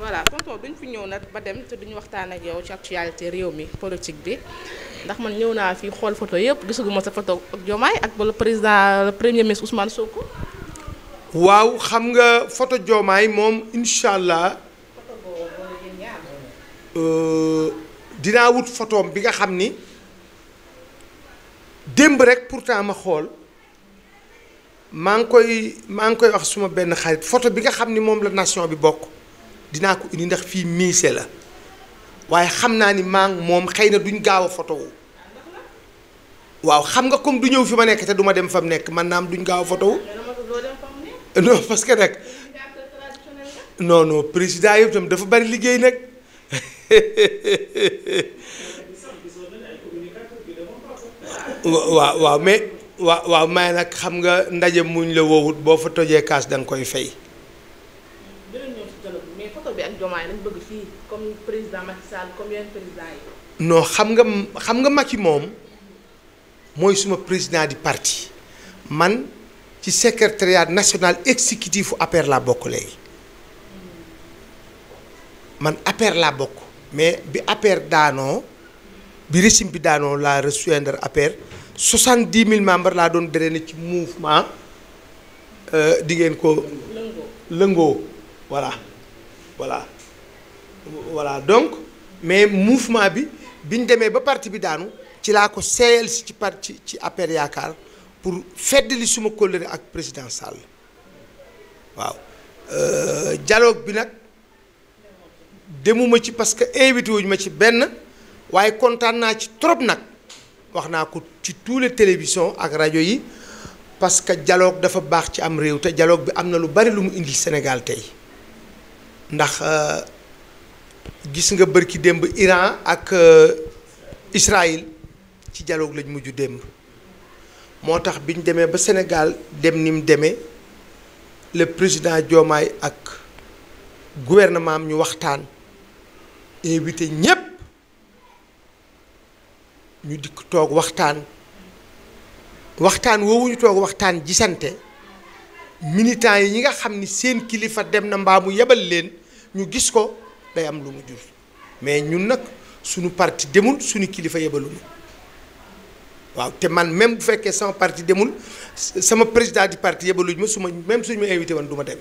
voilà tonton duñ fi ñëw nag ba dem te duñu waxtaan ak yow ci actualité réew mi politique bi ndax man ñëw naa fi xool photo yëpp gisuguma sa photo ak Diomaye ak le président le premier ministre Ousmane Sonko. waaw xam nga photo Diomaye moom incha allah dinaa wut photoom bi nga xam ni démb rek pourtant ma xool maa ngi koy wax suma benn xarit photo bi nga xam ni moom la nation bi bokk dinaa ko indi ndax fii miise la waaye xam naa ni maa ngi moom xëy na duñ gaaw a photo wu waaw xam nga comme du ñëw fi ma nekk te du ma dem fa mu nekk man naam duñ gaaw a photo wu non parce que nag non président yëpp tam dafa bari liggéey nag waaw mais waaw may nag xam nga ndaje muñ la woowut boo fa tojee kaas da nga koy fay. mais photo bi ak Diomaye lañ bëgg fii comme président Macky Sall comme yeneen président yi. non xam nga Macky moom mooy suma président du parti man ci secrétariat national exécutif APR laa bokk léegi man APR laa bokk mais bi APR daanoo bi régime bi daanoo laa rejoindre APR 70 000 membres laa doon drainer ci mouvement di ngeen ko. lëngoo voilà donc mais mouvement bi ñu demee ba parti bi daanu ci laa ko seeyal si ci parti ci APR yaakaar pour feddali suma kóllëre ak président Sall waaw dialogue bi nag demuma ci parce que invité wuñu ma ci benn waaye kontaan naa ci trop nag wax naa ko ci tous les télévisions ak rajo yi parce que dialogue dafa baax ci am réew te dialogue bi am na lu bari lu mu indi Sénégal tey ndax gis nga bërki démb Iran ak Israël ci dialogue lañ mujj démb moo tax bi ñu demee ba Sénégal dem ni mu demee le président Diomaye ak gouvernement am ñu waxtaan invité ñépp ñu dikk toog waxtaan woowu ñu toog waxtaan gisante militants yi ñi nga xam ni seen kilifa dem na mbaa mu yebal leen ñu gis ko day am lu mu jur mais ñun nag suñu parti demul suñu kilifa yebaluñu waaw te man même bu fekkee sama parti demul sama président du parti yebaluñu ma même suñu ma invité woon du ma dem.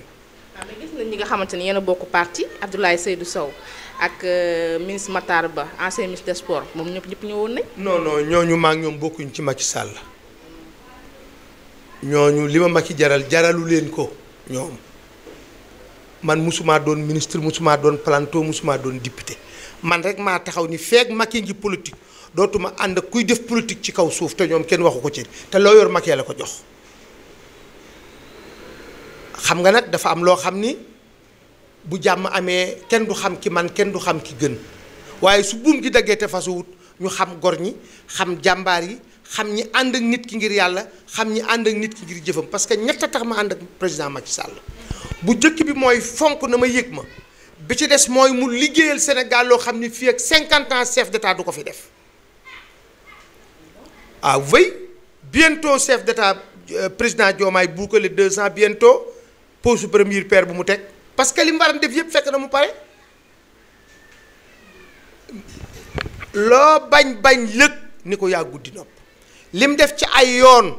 waaw mais gis nañ ñi nga xamante ni yéen a bokk parti Abdoulaye Seydou Sow ak ministre Matar Ba ancien ministre des sports moom ñëpp ñëwoon nañ. non ñooñu maa ngi ñoom bokkuñ ci Macky Sall ñooñu li ma Macky jaralu leen ko ñoom man musuma doon ministre musuma doon planto musuma doon député man rek maa taxaw ni feeg Macky ngi politique dootuma ànd ak kuy def politique ci kaw suuf te ñoom kenn waxu ko ci te loo yor Macky la ko jox. xam nga nag dafa am loo xam ni bu jàmm amee kenn du xam ki man kenn du xam ki gën waaye su buum gi daggee te fasuwut ñu xam gor ñi xam jàmbaar yi xam ñi ànd ak nit ki ngir yàlla xam ñi ànd ak nit ki ngir jëfam parce que ñett a tax ma ànd ak président Macky Sall bu njëkk bi mooy fonk na ma yëg ma bi ci des mooy mu liggéeyal Sénégal loo xam ni fii ak 50 ans chef d'état du ko fi def ah oui bientôt chef d'état président Diomaye boucler 2 ans bientôt pose première pierre bu mu teg parce que li mu war a def yëpp fekk na mu pare loo bañ lëg ni ko yaa guddi nopp lim def ci ay yoon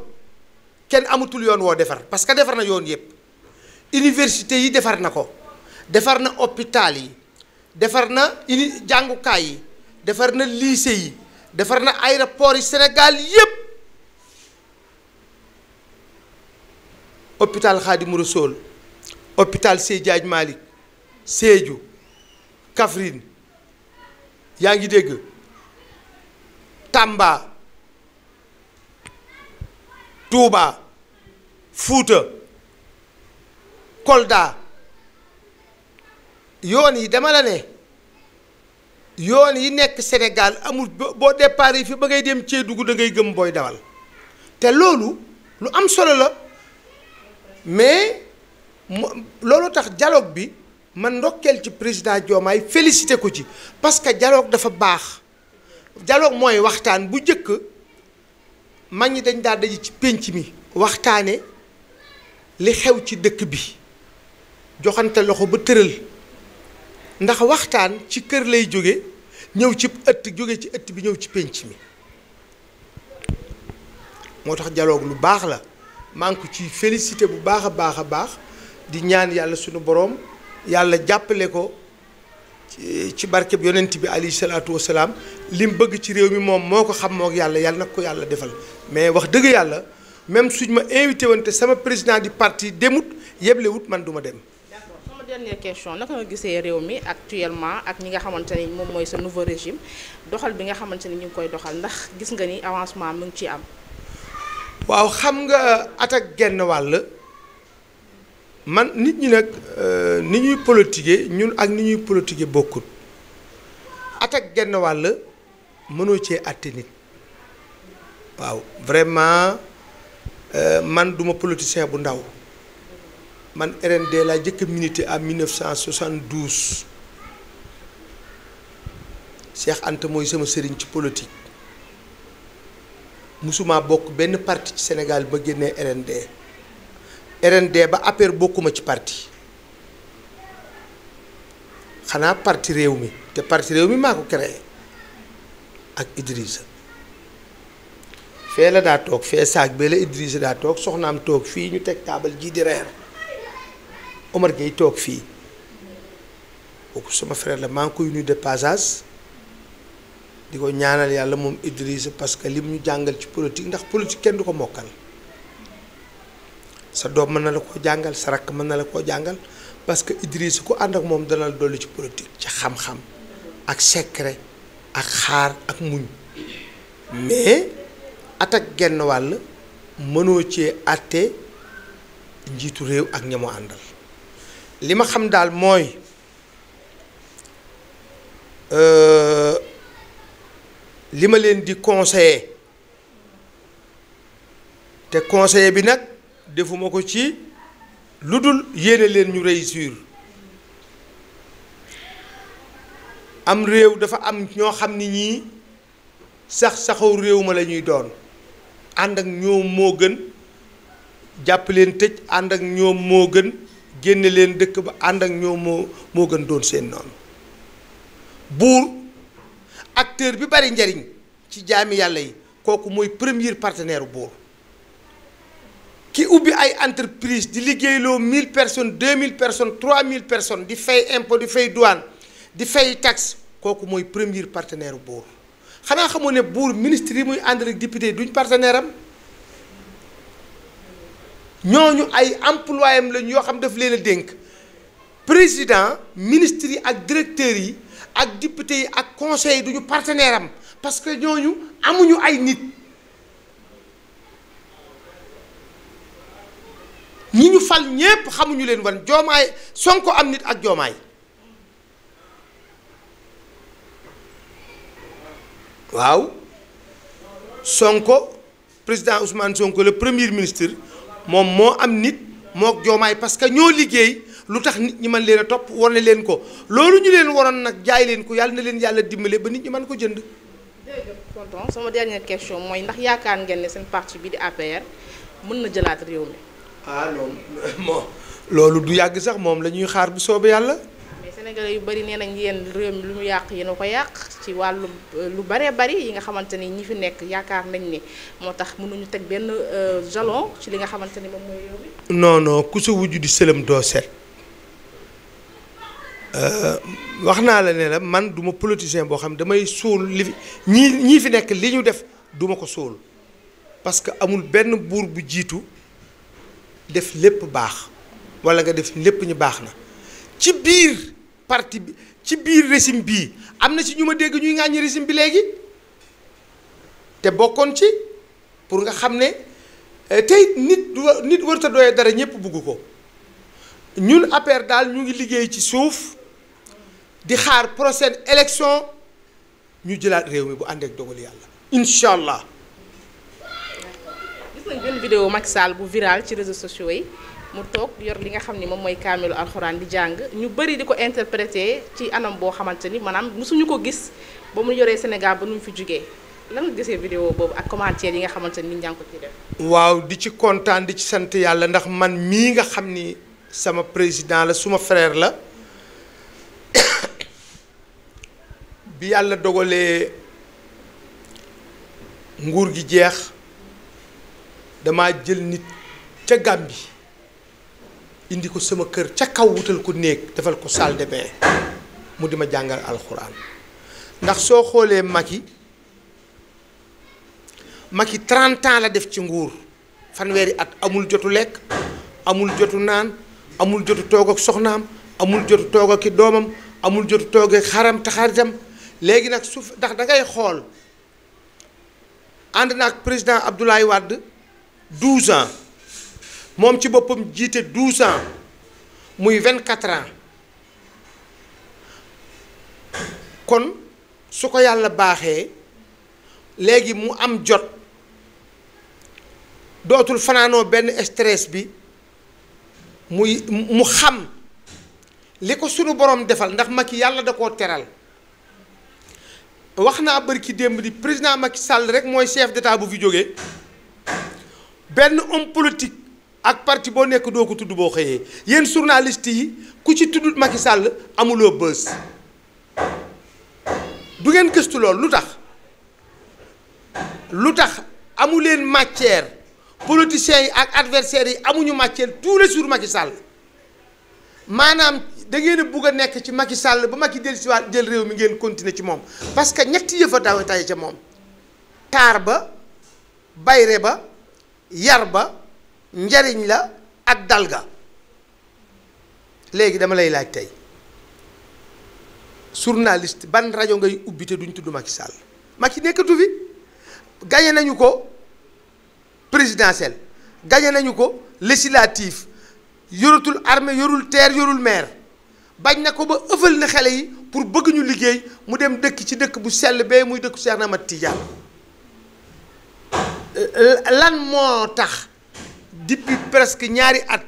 kenn amatul yoon woo defar parce que defar na yoon yëpp université yi defar na ko defar na hôpital yi defar na jàngukaay yi defar na lycée yi defar na aéroport yi Sénégal yëpp hôpital Khadimou Rassoul hôpital Seydi Hadji Malick Sédhiou Kaffrine yaa ngi dégg Tamba Touba Fouta Kolda yoon yi dama la ne yoon yi nekk Sénégal amul boo départ yi fi ba ngay dem Kédougou da ngay gëm booy dawal te loolu lu am solo la mais loolu tax dialogue bi man ndokkeel ci président Diomaye félicité ko ci parce que dialogue dafa baax dialogue mooy waxtaan bu njëkk mag ñi dañ daa daje ci pénc mi waxtaane li xew ci dëkk bi joxante loxo ba tëral ndax waxtaan ci kër lay jóge ñëw ci ëtt jóge ci ëtt bi ñëw ci pénc mi moo tax dialogue lu baax la maa ngi ko ci félicité bu baax a baax a baax di ñaan yàlla sunu boroom yàlla jàppale ko ci barkeb yonent bi alayhi salaatu wasalaam li mu bëgg ci réew mi moom moo ko xam mook yàlla yàlla nag ko yàlla defal mais wax dëgg yàlla même suñ ma invité woon te sama président du parti demut yeblewut man duma dem. d'accord sama dernière question naka nga gisee réew mi actuellement ak ñi nga xamante ni moom mooy sa nouveau régime doxal bi nga xamante ni ñu ngi koy doxal ndax gis nga ni avancement mu ngi ciy am. waaw xam nga at ak genn wàll man nit ñi nag ni ñuy politiquer ñun ak ni ñuy politiquer bokkut at ak genn wàll mënoo cee àtte nit waaw vraiment man duma politicien bu ndaw man RND laa jëkk milité en 1972 Cheikh Anta mooy sama sëriñ ci politique musuma bokk benn parti ci Sénégal ba génnee RND ba APR bokkuma ci parti xanaa parti réew mi te parti réew mi maa ko créé ak Idrissa fee la daa toog fee saag bee la Idrissa daa toog soxnaam toog fii ñu teg taabal jii di reer Omar Gueye toog fii kooku sama frère la maa ngi koy nuyu de passage di ko ñaanal yàlla moom Idrissa parce que lim ñu jàngal ci politique ndax politique kenn du ko mokkal sa doom mën na la koo jàngal sa rakk mën na la koo jàngal parce que Idrissa ku ànd ak moom dana la dolli ci politique ci xam-xam ak secret ak xaar ak muñ mais at ak genn wàll mënoo cee àtte njiitu réew ak ñamu àndal li ma xam daal mooy li ma leen di conseiller te conseiller bi nag defuma ko ci lu dul yéene leen ñu réussir am réew dafa am ñoo xam ni ñii saxaw réew ma la ñuy doon ànd ak ñoom moo gën jàpp leen tëj ànd ak ñoom moo gën génne leen dëkk ba ànd ak ñoom moo gën doon seen noonu buur acteur bi bari njariñ ci jaami yàlla yi kooku mooy premier partenaire buur ki ubbi ay entreprise di liggéeyloo 1000 personnes 2000 personnes 3000 personnes di fay impôt di fay douane di fay taxe kooku mooy premier partenaire buur xanaa xamoo ne buur ministre yi muy ànd ak député yi duñ partenaire am ñooñu ay employé am lañ yoo xam daf leen a dénk président ministre yi ak directeurs yi ak député yi ak conseil yi duñu partenaire am parce que ñooñu amuñu ay nit ñi ñu fal ñépp xamuñu leen wan Diomaye Sonko am nit ak Diomaye waaw Sonko président Ousmane Sonko le premier ministre moom moo am nit mook Diomaye parce que ñoo liggéey lu tax nit ñi mën leen a topp wane leen ko loolu ñu leen waroon nag jaay leen ko yàlla na leen yàlla dimbale ba nit ñi mën ko jënd. jërëjëf tonton sama dernière question mooy ndax yaakaar ngeen ne seen parti bi di APR mën na jëlaat réew mi. ah non moo loolu du yàgg sax moom la ñuy xaar bu soobee yàlla. mais sénégalais yu bari nee nañ yéen réew mi lu mu yàq yéen a ko yàq ci wàllu lu baree bari yi nga xamante ni ñi fi nekk yaakaar nañ ni moo tax mënuñu teg benn jalon ci li nga xamante ni moom mooy réew mi. non non ku sa wujju di sëlëm doo set wax naa la ne la man du ma politicien boo xam damay suul li fi ñii fi nekk li ñu def duma ko suul parce que amul benn buur bu jiitu def lépp baax walla nga def lépp ñu baax na ci biir parti bi ci biir régime bii am na ci ñu ma dégg ñuy ŋàññi régime bi léegi te bokkoon ci pour nga xam ne tey nit warta doyee dara ñépp bugg ko ñun APR daal ñu ngi liggéey ci suuf di xaar prochaine élection ñu jëlaat réew mi bu ànd ak dogal yàlla incha allah. gis nañ benn vidéo Macky Sall bu viral ci réseaux sociaux yi mu toog yor li nga xam ni moom mooy kaamilu alxuraan di jàng ñu bëri di ko interpréter ci anam boo xamante ni maanaam mosuñu ko gis ba mu yoree Sénégal ba nu mu fi jugee lan nga gisee vidéo boobu ak commentaire yi nga xamante ni nit ñaa ngi ko ciy def. waaw di ci kontaan di ci sant yàlla ndax man mii nga xam ni sama président la suma frère la bi yàlla dogalee nguur gi jeex dama jël nit ca Gàmbi indi ko sama kër ca kaw wutal ko néeg defal ko salle de bain mu di ma jàngal alxuraan ndax soo xoolee Macky 30 ans la def ci nguur fanweeri at amul jotu lekk amul jotu naan amul jotu toog ak soxnaam amul jotu toog ak i doomam amul jotu toog ak xaram te xaritam léegi nag suuf ndax da ngay xool ànd na ak président Abdoulaye Wade 12 ans moom ci boppam jiite 12 ans muy 24 ans kon su ko yàlla baaxee léegi mu am jot dootul fanaanoo benn stress bi mu xam li ko sunu borom defal ndax Macky yàlla da koo teral wax naa bërki démb di président Macky Sall rek mooy chef d'état bu fi jógee benn homme politique ak parti boo nekk doo ko tudd boo xëyee yéen journaliste yi ku ci tuddut Macky Sall amuloo bës du ngeen gëstu lool lu tax amuleen matière politiciens yi ak adversaires yi amuñu matière tous les jours Macky Sall maanaam da ngeen a bugg a nekk ci Macky Sall ba Macky dellusiwaat jël réew mi ngeen continuer ci moom parce que ñetti yëf a daw tay ca moom taar ba bayre ba yar ba njariñ la ak dalga léegi dama lay laaj tey journaliste ban rajo ngay ubbi te duñ tudd Macky Sall Macky nekkatu fi gagné nañu ko présidentielle gagné nañu ko législative yoratul armée yorul terre yorul mer bañ na ko ba ëffal na xale yi pour bëgg ñu liggéey mu dem dëkk ci dëkk bu sell bee muy dëkku Cheikh Ahmed Tidiane lan moo tax depuis presque ñaari at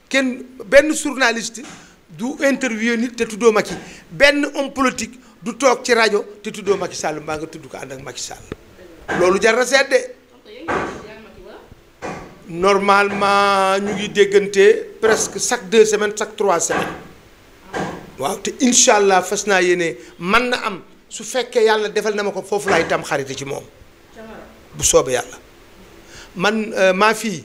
kenn benn journaliste du interview nit te tuddoo Macky benn homme politique du toog ci rajo te tuddoo Macky Sall mbaa nga tudd ko ànd ak Macky Sall loolu jar na seet de normalement ñu ngi déggante presque chaque 2 semaines chaque 3 semaines waaw te incha allah fas naa yéene man na am su fekkee yàlla defal na ma ko foofu laay tam xarite ci moom bu soobee yàlla man maa fii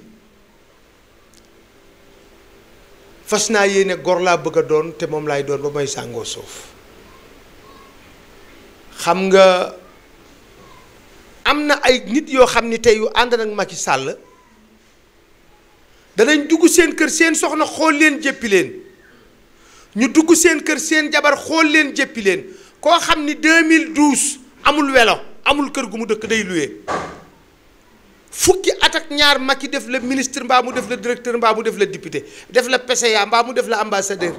fas naa yéene gor laa bëgg a doon te moom laay doon ba may sàngoo suuf xam nga am na ay nit yoo xam ni tey yu ànd nag Macky Sall danañ dugg seen kër seen soxna xool leen jéppi leen ñu dugg seen kër seen jabar xool leen jéppi leen koo xam ni 2012 amul welo amul kër gu mu dëkk day luye fukki at ak ñaar Macky def la ministre mbaa mu def la directeur mbaa mu def la député def la PCA mbaa mu def la ambassadeur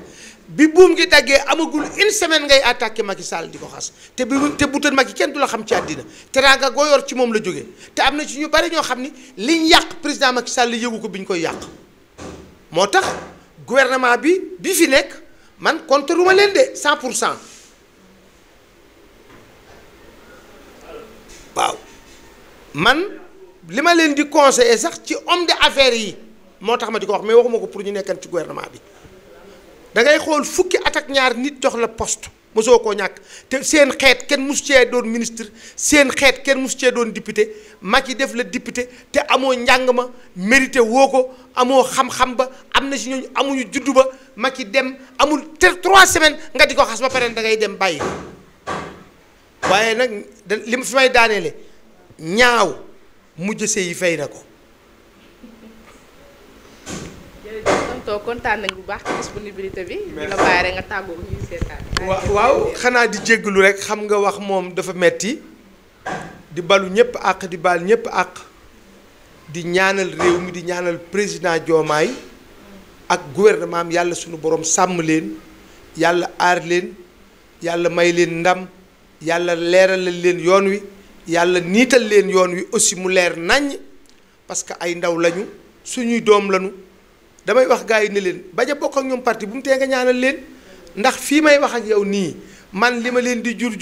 bi buum ngi daggee amagul une semaine ngay attaqué Macky Sall di ko xas te bu tën Macky kenn du la xam ci àddina teraanga goo yor ci moom la jógee te am na ci ñu bari ñoo xam ni liñ yàq président Macky Sall yëgu ko bi ñu koy yàq moo tax gouvernement bi fi nekk man kontaruma leen de 100% waaw man li ma leen di conseiller sax ci homme d'affaires yi moo tax ma di ko wax mais waxuma ko pour ñu nekkan ci gouvernement bi da ngay xool fukki at ak ñaar nit jox la poste mosoo koo ñàkk te seen xeet kenn mus cee doon ministre seen xeet kenn mus cee doon député Macky def la député te amoo njàng ma mérité woo ko amoo xam-xam ba am na si ñooñu amuñu juddu ba Macky dem amul te 3 semaines nga di ko xas ba pare da ngay dem bàyyi waaye nag li ma fi may daaneele ñaaw mujj sey yi fay na ko. kontaan nañ bu baax ci disponibilité bi. di la bàyyi rek nga tàggoo ñuy seetaan. waaw xanaa di jéggalu rek xam nga wax moom dafa metti di balu ñëpp àq di bal ñëpp àq di ñaanal réew mi di ñaanal président Diomaye ak gouvernement am yàlla sunu borom sàmm leen yàlla aar leen yàlla may leen ndam yàlla leeralal leen yoon wi yàlla niital leen yoon wi aussi mu leer naññ parce que ay ndaw lañu suñuy doom lañu. damay wax gars yi ne leen bañ a bokk ak ñoom parti bu mu tee nga ñaanal leen ndax fii may wax ak yow nii man li ma leen di jur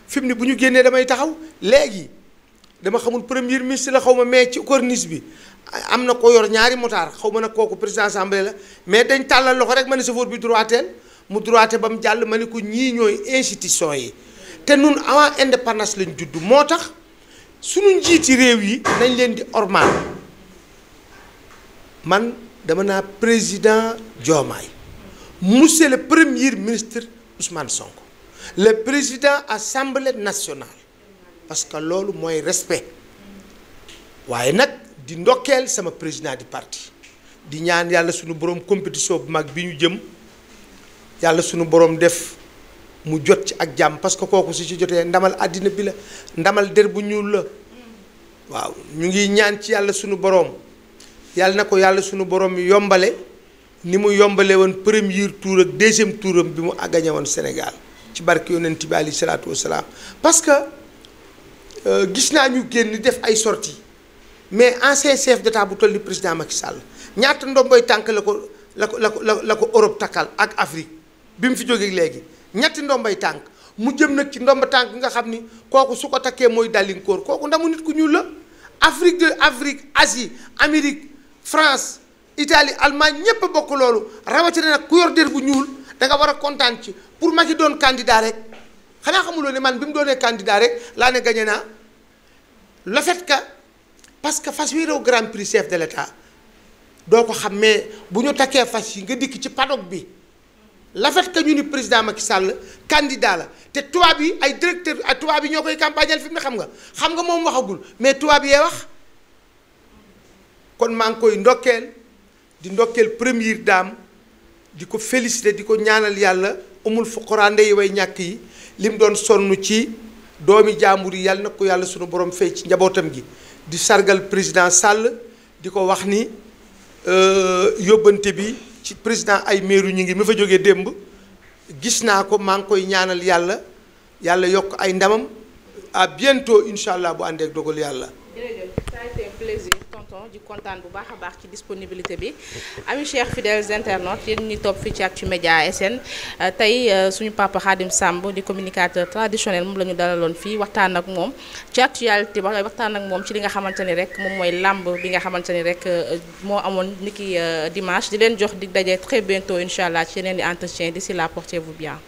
fi mu ne bu ñu génnee damay taxaw léegi dama xamul premier ministre la xaw ma mais ci corniche bi am na ko yor ñaari motard xaw ma nag kooku président assemblée la mais dañ tàllal loxo rek ma ne chauffeur bi droiteel mu droité ba mu jàll ma ne ko ñii ñooy institution yi te nun avant indépendance lañ judd moo tax suñu njiiti réew yi nañ leen di ormal man dama naa président Diomaye monsieur le premier ministre Ousmane Sonko le président assemblée nationale parce que loolu mooy respect waaye nag di ndokkeel sama président du parti di ñaan yàlla suñu borom compétition bu mag bi ñu jëm yàlla suñu borom def mu jot ci ak jàmm parce que kooku su ci jotee ndamal àddina bi la ndamal der bu ñuul la waaw ñu ngi ñaan ci yàlla suñu borom yàlla na ko yàlla suñu borom yombale ni mu yombale woon premier tour ak deuxième touram bi mu gagné woon Sénégal ci barke yonent bi alayhi salaatu wasalaam parce que gis naa ñu génn def ay sorties mais ancien chef d'état bu toll ni président Macky Sall ñaata ndomboy tànk la ko Europe takkal ak Afrique bi mu fi jógee léegi ñetti ndombay tànk mu jëm nag ci ndomba tànk nga xam ni kooku su ko takkee mooy dàllinkoor kooku ndamu nit ku ñuul la Afrique Asie Amérique France Italie Allemagne ñépp a bokk loolu rawatina nag ku yor der bu ñuul da nga war a kontaan ci pour Macky doon candidat rek xanaa xamuloo ne man bi mu doonee candidat rek laa ne gagné naa le fait que parce que fas wi raw grand prix chef de l'état doo ko xam mais bu ñu takkee fas yi nga dikk ci paddock bi le fait que ñu ni président Macky Sall candidat la te tubaab yi ay directeur ay tubaab yi ñoo koy campagnal fi mu ne xam nga moom waxagul mais tubaab yee wax kon maa ngi koy ndokkeel première dame di ko féliciter di ko ñaanal yàlla umul fuqaraa ndey way ñàkk yi lim doon sonn ci doomi jaambur yi yàlla na ko yàlla sunu borom fay ci njabootam gi di sargal président Sall di ko wax ni yóbbante bi ci président ay meeru ñu ngi mi fa jógee démb gis naa ko maa ngi koy ñaanal yàlla yokk ay ndamam à bientôt incha allah bu àndeek dogal yàlla. jërëjëf ça a été un plaisir tonton di kontaan bu baax a baax ci disponibilité bi ami chers fidèles internautes yéen ñi topp fii ci Actumedia SN tey suñu papa Khadim Samb di communicateur traditionnel moom la ñu dalaloon fii waxtaan ak moom ci actualité ba waxtaan ak moom ci li nga xamante ni rek moom mooy làmb bi nga xamante ni rek moo amoon niki dimanche di leen jox di daje très bientôt incha allah ci yeneen di entretien d'ici là portez-vous bien.